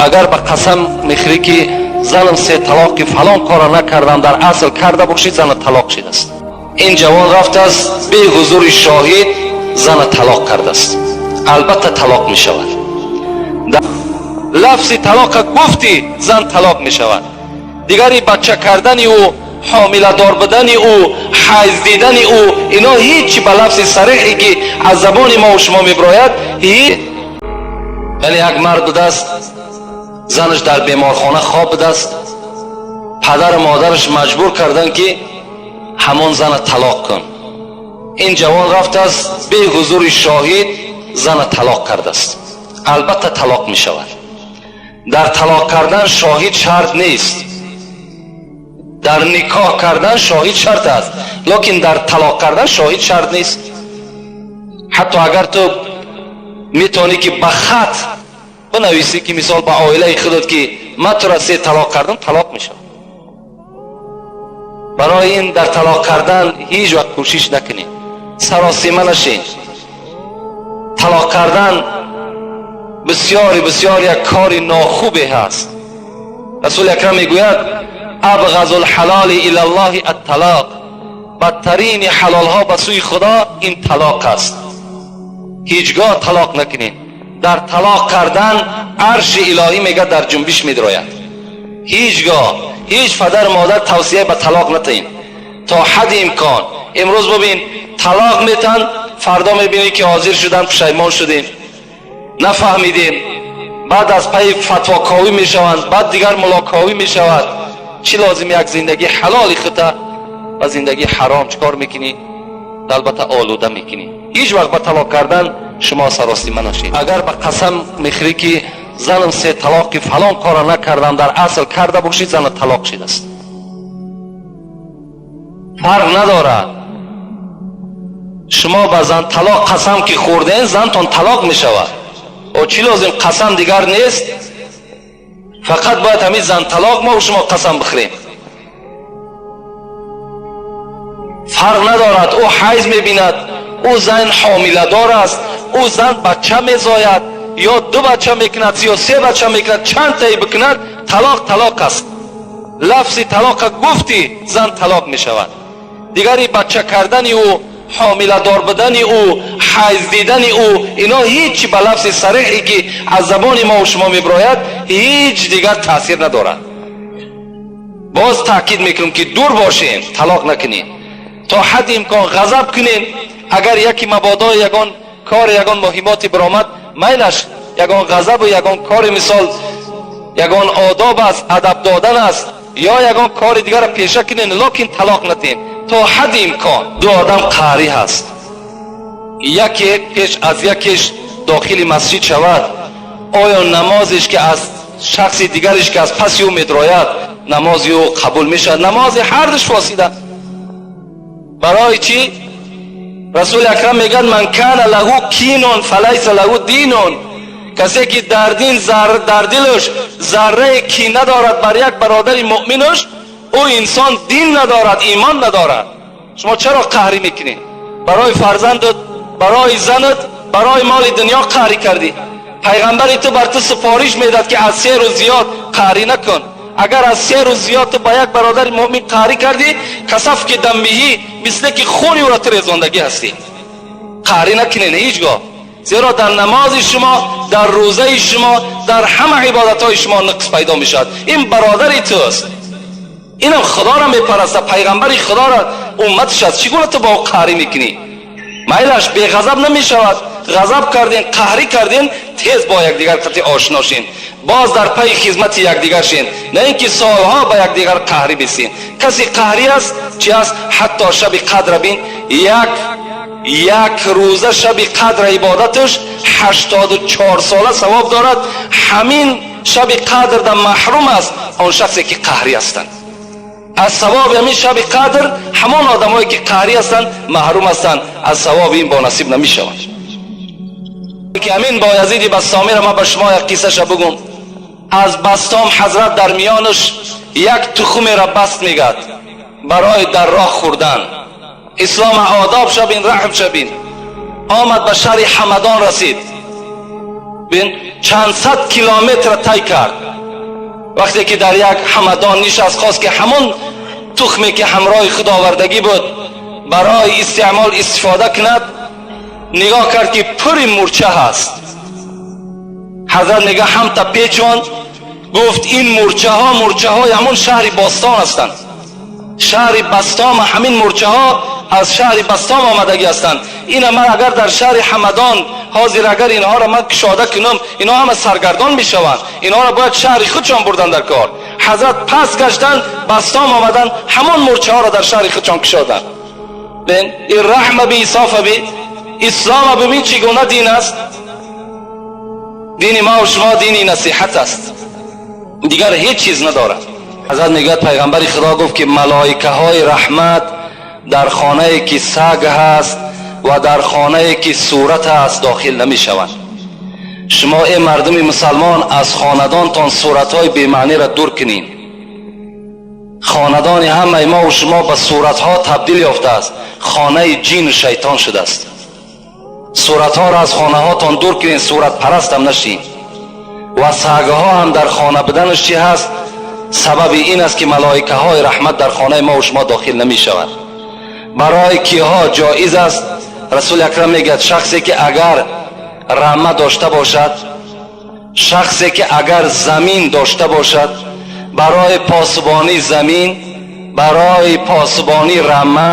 Агар ба қасам мехӯрӣ, ки занам се талоқи фалон кора накардам, дар асл карда бошӣ, зана талоқ шидааст. Ин ҷавон рафтааст, беҳузури шоҳид зана талоқ кардааст, албатта талоқ мешавад. Лафзи талоқа гуфтӣ, зан талоқ мешавад. Дигари бача кардани ӯ, ҳомиладор будани ӯ, ҳайз дидани ӯ, ино ҳичи ба лафзи сареҳе, ки аз забони мо шумо мебирояд, яъне як мард будааст, занаш дар беморхона хоб будааст, падару модараш маҷбур карданд, ки ҳамон зана талоқ кун. Ин ҷавон рафтааст, беҳузури шоҳид зана талоқ кардааст, албатта талоқ мешавад. Дар талоқ кардан шоҳид шарт нест. Дар никоҳ кардан шоҳид шарт аст, лекин дар талоқ кардан шоҳид шарт нест. Ҳатто агар ту метавонӣ, ки ба хат бинависӣ, ки мисол ба оилаи худат, ки ман тура се талоқ кардам, талоқ мешавад. Барои ин дар талоқ кардан ҳеҷ вақт кӯшиш накунед, саросима нашед. Талоқ кардан бисёри бисёр як кори нохубе ҳаст. Расули акрам мегӯяд: أبغض الحلال إلى الله الطلاق. Бадтарини ҳалолҳо ба сӯи Худо ин талоқ аст. Ҳеҷгоҳ талоқ накунед. Дар талоқ кардан арши илоҳӣ, мега, дар ҷунбиш медрояд. Ҳеҷ гоҳ ҳеҷ падару модар тавсия ба талоқ натаҳем то ҳадди имкон. Имрӯз бубин, талоқ метан, фардо мебинӣ, ки ҳозир шудан, пушаймон шудем, нафаҳмидем. Баъд аз пайи фатвоковӣ мешаванд, баъд дигар мулоковӣ мешавад. Чӣ лозим? Як зиндагии ҳалоли хута ба зиндагии ҳаром чӣ кор мекунӣ? Албатта, олуда мекунӣ. Ҳеҷ вақт ба талоқ кардан шумо саросима нашед. Агар ба қасам мехӯрӣ, ки занам се талоқи фалон кора накардам, дар асл карда бошӣ, зана талоқ шидааст. Фарқ надорад, шумо ба зан талоқ қасам ки хӯрден, зантон талоқ мешавад. О, чӣ лозим? Қасам дигар нест, фақат бояд ҳамин зан талоқ мо шумо қасам бихӯрем. Фарқ надорад, ӯ ҳайз мебинад, ӯ зан ҳомиладор аст, ӯ зан бача мезояд ё ду бача мекунад ё се бача мекунад, чанд таи бикунад, талоқ талоқ аст. Лафзи талоқа гуфтӣ, зан талоқ мешавад. Дигари бача кардани ӯ, ҳомиладор будани ӯ, ҳайз дидани ӯ, ино ҳичи ба лафзи сареҳе, ки аз забони мо шумо мебирояд, ҳеҷ дигар таъсир надорад. Боз таъкид мекунем, ки дур бошем, талоқ накунем. То ҳадди имкон ғазаб кунем. Агар яке мабодо ягон кор, ягон муҳимоти биромад, майлаш, ягон ғазабу ягон кори, мисол, ягон одоб аст, адаб додан аст ё ягон кори дигарро пеша кунем, лекин талоқ натем то ҳадди имкон. Ду одам қаҳрӣ ҳаст, яке пеш аз якеш дохили масҷид шавад, оё намозеш, ки аз шахси дигареш, ки аз паси ӯ медрояд, намози ӯ қабул мешавад? Намози ҳардуш фосида. Барои чӣ? Расули акрам мегӯяд: من كان له كين فليس له دين. Касе ки дар дин, дар дилаш заррае кина дорад бар як бародари муъминаш, ӯ инсон дин надорад, имон надорад. Шумо чаро қаҳрӣ мекунед? Барои фарзандат, барои занат, барои моли дунё қаҳрӣ кардӣ. Пайғамбари ту бар ту супориш медад, ки аз 3 рӯз зиёд қаҳрӣ накун. Агар аз 3 рӯз зиёд ту ба як бародари муъмин қаҳрӣ кардӣ, كسفك دمه, мисле ки хуни ӯро ту резондагӣ ҳастӣ. Қаҳрӣ накунед ҳеҷ гоҳ, зеро дар намози шумо, дар рӯзаи шумо, дар ҳама ибодатҳои шумо нуқс пайдо мешавад. Ин бародари туст, инам Худоро мепарастад, пайғамбари Худоро умматиш аст. Чӣ гуна ту бо ӯ қаҳрӣ мекунӣ? Майлаш, беғазаб намешавад. Ғазаб кардем, қаҳрӣ кардем, тез бо якдигар қати ошно шин, боз дар пайи хизмати якдигар шин, на ин ки солҳо ба якдигар қаҳрӣ бисин. Каси қаҳрӣ аст, чи аст? Ҳатто шаби қадра бин, як рӯза шаби қадра ибодаташ 84 сола савоб дорад. Ҳамин шаби қадр да маҳрум аст он шахсе, ки қаҳрӣ ҳастанд. Аз савоби ҳамин шаби қадр ҳамон одамое, ки қаҳрӣ ҳастанд, маҳрум ҳастанд, аз савоби ин бонасиб намешаванд. Ки ҳамин Боязиди Бастомиро ман ба шумо як қиссаша бугум. Аз Бастом ҳазрат дар миёнаш як тухумеро баст мегад барои дар роҳ хӯрдан. Ислом одоб шабин, раҳм шабин. Омад, ба шаҳри Ҳамадон расид. Бин, чанд сад километр тай кард. Вақте ки дар як ҳамадон нишаст, хост ки ҳамон тухме ки ҳамроҳи худ овардагӣ буд барои истеъмол истифода кунад, нигоҳ кард ки пури мурча ҳаст. Ҳазрат мега, ҳамта печонд, гуфт: ин мурчаҳо мурчаҳои ҳамон шаҳри Бостон ҳастанд, шаҳри Бастом. Ҳамин мурчаҳо аз шаҳри Бастом омадагӣ ҳастанд. Ина ман агар дар шаҳри Ҳамадон ҳозир агар инҳоро ман кушода кунам, инҳо ҳама саргардон мешаванд. Инҳоро бояд шаҳри худшон бурдан дар кор. Ҳазрат пас гаштанд, Бастом омаданд, ҳамон мурчаҳоро дар шаҳри худшон кушоданд. Бин, ин раҳма би, инсофа би, ислома бибин, чӣ гуна дин аст. Дини ма шумо дини насиҳат аст, дигар ҳеҷ чиз надорад. Ҳазрат мегӯяд, пайғамбари Худо гуфт ки малоикаҳои раҳмат дар хонае ки саг ҳаст ва дар хонае ки сурат аст дохил намешаванд. Шумо, э мардуми мусалмон, аз хонадонтон суратҳои бемаъниро дур кунед. Хонадони ҳамаи мо шумо ба суратҳо табдил ёфтааст, хонаи ҷину шайтон шудааст. Суратҳоро аз хонаҳотон дур кунед, суратпарастам нашин. Ва сагҳо ҳам дар хона буданаш чӣ ҳаст? Сабаби ин аст ки малоикаҳои раҳмат дар хонаи мо шумо дохил намешавад. Барои киҳо ҷоиз аст? Расули акрам мегӯяд, шахсе ки агар рама дошта бошад, шахсе ки агар замин дошта бошад, барои посбонии замин, барои посбонии рама,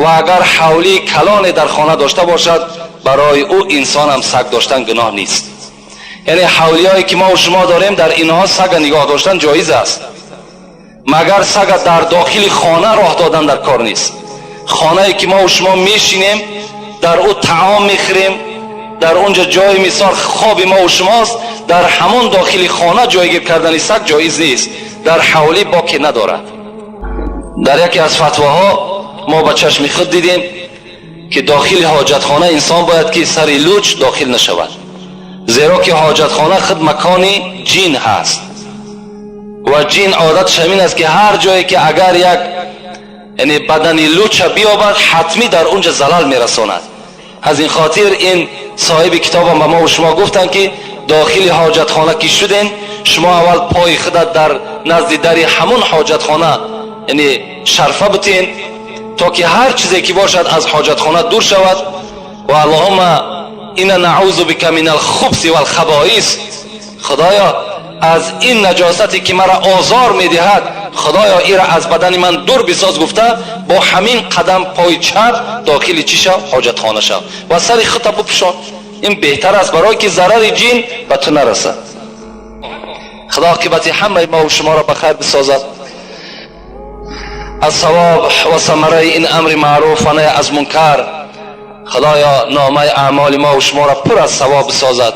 ва агар ҳавлии калоне дар хона дошта бошад, барои ӯ инсонам саг доштан гуноҳ нест. Яъне ҳавлиҳое ки мо шумо дорем, дар инҳо сага нигоҳ доштан ҷоиз аст, магар сага дар дохили хона роҳ додан дар кор нест. Хонае ки мо шумо мешинем, дар ӯ таом мехӯрем, дар онҷо ҷои мисол хоби мо шумост, дар ҳамон дохили хона ҷойгир кардани саг ҷоиз нест. Дар ҳавлӣ боке надорад. Дар яке аз фатвоҳо мо ба чашми худ дидем ки дохили ҳоҷатхона инсон бояд ки сари луч дохил нашавад, зеро ки ҳоҷатхона худ макони ҷин ҳаст ва ҷин одаташ ҳамин аст ки ҳар ҷое ки агар як, яъне бадани луча биёбад, ҳатмӣ дар онҷа залал мерасонад. Аз ин хотир ин соҳиби китобам ба мо шумо гуфтанд ки дохили ҳоҷатхона ки шуден, шумо аввал пои худат дар назди дари ҳамон ҳоҷатхона, яъне шарфа бутен, то ки ҳар чизе ки бошад аз ҳоҷатхона дур шавад. Ва аллоҳума инна наъузу бика мин алхубси валхабоис, Худоё, аз ин наҷосате ки маро озор медиҳад, Худоё, ира аз бадани ман дур бисоз, гуфта, бо ҳамин қадам пои чап дохили чӣ шав? Ҳоҷатхона шав ва сари худта бупӯшон. Ин беҳтар аст, барое ки зарари ҷин ба ту нарасад. Худо оқибати ҳамаи мо шуморо ба хайр бисозад. Аз савоб ва самараи ин амри маъруф ва наҳй аз мункар, Худоё, номаи аъмоли мо шуморо пур аз савоб бисозад.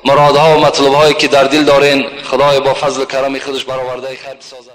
Муродҳо ва матлубҳое ки дар дил дорен, Худоё, бо фазлу карами худаш баровардаи хайр бисозад.